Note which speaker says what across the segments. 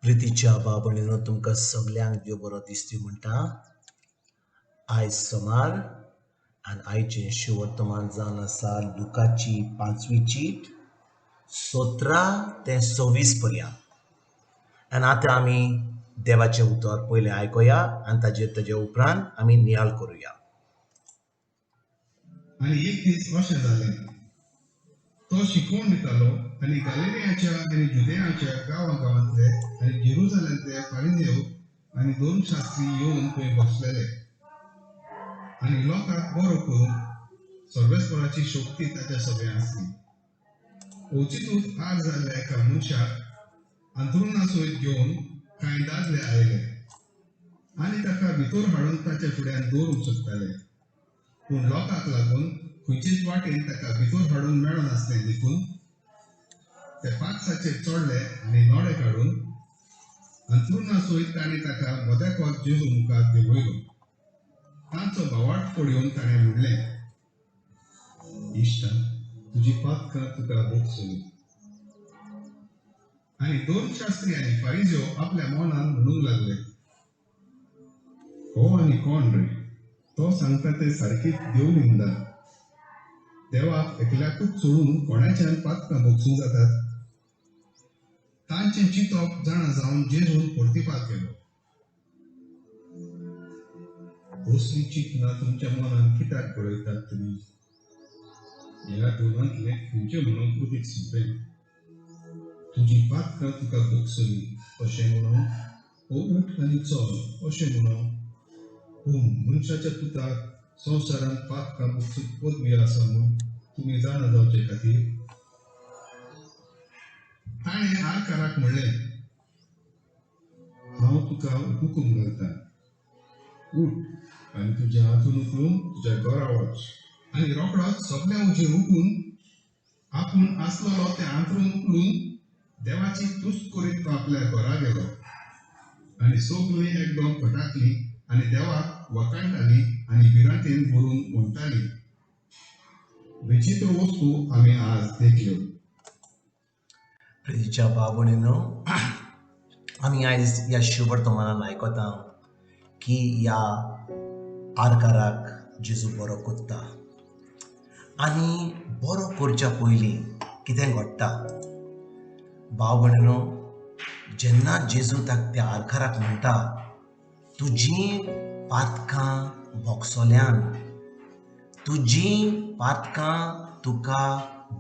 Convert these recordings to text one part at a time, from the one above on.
Speaker 1: प्रितीच्या भाव भयणीनो, तुमकां सगल्यांक देव बरो दिसती म्हणटा. आयज सोमार आनी आयचें शिवर्तमान जावन आसा लुकाची 5वी चीट 17 ते 26 पर्यंत. आनी आतां आमी देवाचें उतर पयलें आयकुया आनी ताजे उपरांत आमी नियाळ करुया.
Speaker 2: आनी एक दीस अशें जालें, तो शिकोवन दितालो आनी गालिलियाच्या आनी जुदेयाच्या गांवां गांवांतले आनी जेरुजालेमांतले फारिजेव आनी धर्मशास्त्री येवन थंय बसलेले आनी लोकांक बरो करूंक सर्वेस्पराची शक्ती ताच्या सगळें आसली. अवचितूच आर जाल्ल्या एका मनशाक अंथरुणा सयत घेवन कांय दादले आयले आनी ताका भितर हाडून ताच्या फुड्यान दवरूंक सोदताले. पूण लोकांक लागून खंयचेच वाटेन ताका भितर हाडूंक मेळनासलें, देखून ते पांचाचेर चडले आनी नोडे काडून अंथरुणा सयत ताणें ताका मदेकोत जेजू मुखार देंवयलो. तांचो भावार्थ पळोवन ताणें म्हणलें, इश्टा, तुजी पातकां तुका भोगसली. आनी धर्मशास्त्री आनी फारिज्यो आपल्या मनान म्हणूंक लागले, हो आनी कोण रे, तो सांगता ते सारकीच देव निंदा. देवाक एकल्याकूच सोडून कोणाच्यान पातकां भोगसूंक जातात? तांचें चिंतप जाणा जावन जेजून प्रतिपाद केलो, असलीं चिंतनां तुमच्या मनान कित्याक घडयतात तुमी? ह्या दोनांतलें खंयचें म्हणूंक अदीक सोंपें? तुजी पातकां तुका भोगसली अशें म्हणून, ओ उठ आनी चल अशें म्हणून? पूण मनशाच्या पुताक संवसारांत पातकां भोगसूंक पदवी आसा म्हूण तुमी जाणा जावचे खातीर ताणें आरकाराक म्हणलें, हांव तुका हुकूम घालतां, उठ आनी तुजें हातून उखलून तुज्या घरा वच. आनी रोखडोच सगल्या उजेर उठून आपूण आसलेलो तें हांतरून उखलून देवाची तुस्त करीत तो आपल्या घरा गेलो. आनी सगळीं एकदम फटाकलीं आनी देवाक वखाणटालीं आनी भिरांतेन भरून म्हणटालीं, विचित्र वस्तू आमी आज देखल्यो.
Speaker 1: प्रितीच्या भाव भयणीनो, आमी आयज ह्या शिवर्तमानान आयकता की ह्या आरकाराक जेजू बरो करता. आनी बरो करच्या पयलीं कितें घडटा भाव भयणीनो, जेन्ना जेजू ताका त्या आरकाराक म्हणटा, तुजीं पातकां भोगसोल्यान, तुजीं पातकां तुका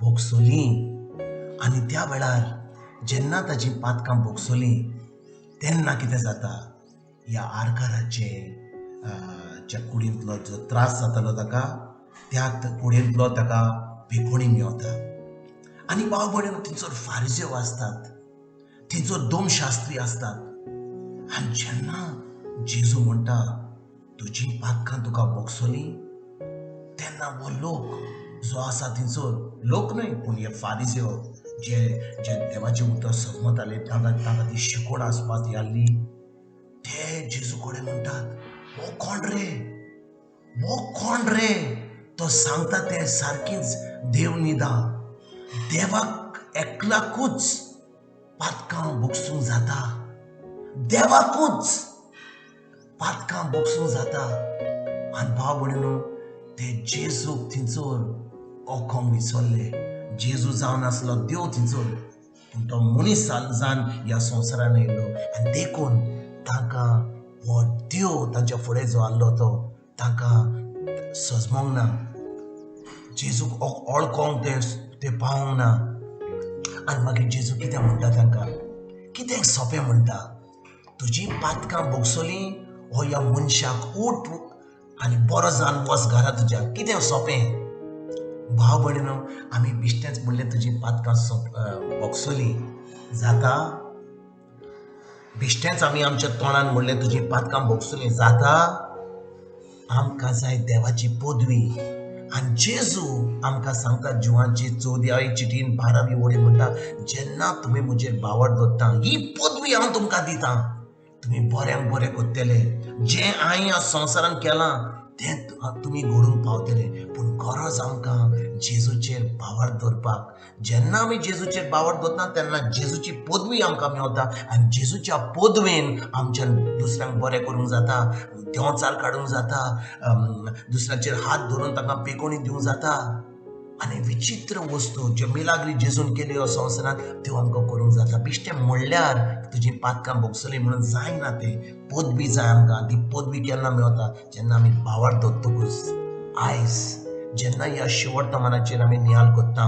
Speaker 1: भोगसोलीं. आनी त्या वेळार जेन्ना ताजी पातकां भोगसोलीं तेन्ना कितें जाता, ह्या आरकाराचे ज्या कुडींतलो जो त्रास जातालो ताका, त्या कुडींतलो ताका भिकोणी मेवता. आनी भाव भयणीनो, थंयसर फारिजेव आसतात, थंयसर दोमशास्त्री आसतात. आनी जेन्ना जेजू म्हणटा तुजी पातकां तुका भोगसोलीं, तेन्ना हो लोक जो आसा थंयसर, लोक न्हय पूण हे फारिजेव जे जे देवाचें उतर समजताले, तांकां ती शिकवण आसपाक ती आहली, ते जेजू कडेन म्हणटात, हो कोण रे, हो कोण रे, तो सांगता तें सारकीच देव निदा, देवाक एकल्याकूच पातकां भोगसूंक जाता, देवाकूच पातकां भोगसूंक जाता. आनी भाव भयणीनो, ते जेजूक थंयसर ओकोंक विसरले. जेजू जावन आसलो देव थंयसर, पूण तो मनीस जावन ह्या संवसारान येयलो. आनी देखून तांकां हो देव तांच्या फुडें जो आहलो तो तांकां सजमोंक ना, जेजूक ओळखोंक ते पावोंक ना. आनी मागीर जेजू कितें म्हणटा तांकां, कितें सोंपें म्हणटा, तुजी पातकां भोगसोलीं, हो ह्या मनशाक उठ आनी बरो जावन वच घरा तुज्या. कितें सोंपें भाव भयणीनो, आमी बिश्टेंच म्हणलें तुजी पातकां भोगसोलीं जाता, बिश्टेंच आमी आमच्या तोंडान म्हणलें तुजी पातकां भोगसोलीं जाता. आमकां जाय देवाची पदवी. आनी जेजू आमकां सांगता जिवांची 14 चिटीन 12वी वळी म्हणटा, जेन्ना तुमी म्हजेर भावार्थ दवरता, ही पदवी हांव तुमकां दिता, तुमी बऱ्यांक बरें करतले. जें हांवें ह्या संवसारान केलां तें तुमी घडूंक पावतले. पूण गरज आमकां जेजूचेर भावार्थ दवरपाक. जेन्ना आमी जेजूचेर भावार्थ दवरता तेन्ना जेजूची पदवी आमकां मेवता आनी जेजूच्या पदवेन आमच्यान दुसऱ्यांक बरें करूंक जाता, देंवचार काडूंक जाता, दुसऱ्यांचेर हात धरून तांकां पेकोणी दिवंक जाता. आनी विचित्र वस्तू ज्यो मिलाग्री जेजून केल्यो संवसारांत त्यो आमकां करूंक जाता. बिश्टें म्हणल्यार तुजी पातकां भोगसली म्हणून जायना, तें पदवी जाय आमकां. ती पदवी केन्ना मेवता? जेन्ना आमी भावार्थ दवरतकूच. आयज जेन्ना ह्या शेवटमानाचेर आमी नियाळ करता,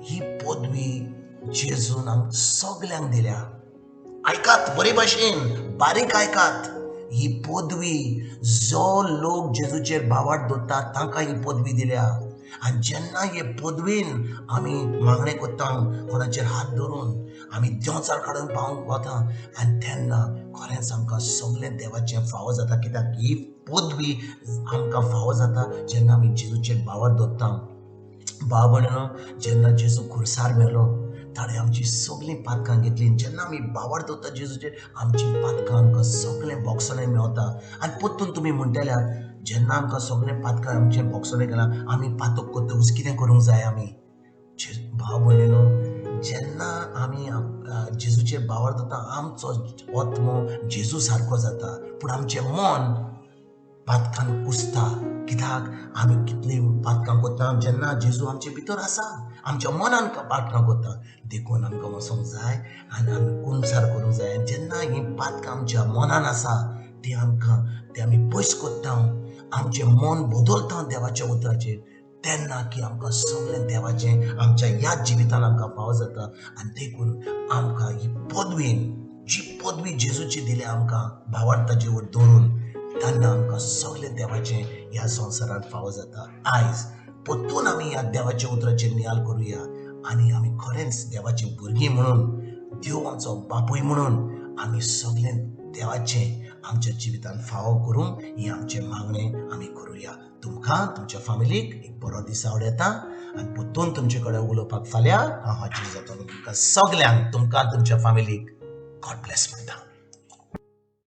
Speaker 1: ही पदवी जेजून आमकां सगल्यांक दिल्या. आयकात बरे भाशेन, बारीक आयकात. ही पदवी जो लोक जेजूचेर भावार्थ दवरता तांकां ही पदवी दिल्या. आनी जेन्ना हे पदवेन आमी मागणें करता, कोणाचेर हात धरून आमी देंवचार काडून पावूंक वता, आनी तेन्ना खरेंच आमकां सगळें देवाचें फावो जाता. कित्याक ही पदवी आमकां फावो जाता जेन्ना आमी जेजूचेर भावार्थ दवरता. भाव भयणीनो, जेन्ना जेजू खुर्सार मेलो ताणें आमची सगळीं पातकां घेतली. जेन्ना आमी भावार्थ दवरता जेजूचेर, आमची पातकां आमकां सगळें भोगसणें मेवता. आनी परतून तुमी म्हणटल्यार जेन्ना आमकां सगळें पातकां आमचें भोगसणें केलां, आमी पातक करतकूच कितें करूंक जाय आमी? भाव भयणीनो, जेन्ना आमी जेजूचेर भावार्थ दवरता आमचो आत्मो जेजू सारको जाता, पूण आमचें मन पातकान कुसता. कित्याक आमी कितलीं पातकां करता जेन्ना जेजू आमचे भितर आसा, आमच्या मनान पातकां करता. देखून आमकां वचोंक जाय आनी आमी कुमसार करूंक जाय. जेन्ना हीं पातकां आमच्या मनान आसा ती आमकां ते आमी पयस करता, आमचें मन बदलता देवाच्या उतराचेर, तेन्ना की आमकां सगळें देवाचें आमच्या ह्या जिवितान आमकां फावो जाता. आनी देखून आमकां ही पदवीन, जी पदवी जेजूची दिल्या आमकां भावार्थाचे वयर दवरून, तेन्ना आमकां सगळें देवाचें ह्या संवसारांत फावो जाता. आयज परतून आमी ह्या देवाच्या उतराचेर नियाळ करुया आनी आमी खरेंच देवाची भुरगीं म्हणून, देव आमचो बापूय म्हणून आमी सगळें देवाचें आमच्या जिवितांत फावो करूंक ही आमचें मागणें आमी करुया. तुमकां तुमच्या फामिलीक एक बरो दीस आवडटा आनी परतून तुमचे कडेन उलोवपाक फाल्यां हांव हाजीर जातलो. तुमकां सगल्यांक, तुमकां तुमच्या फामिलीक गॉड ब्लेस म्हणटा.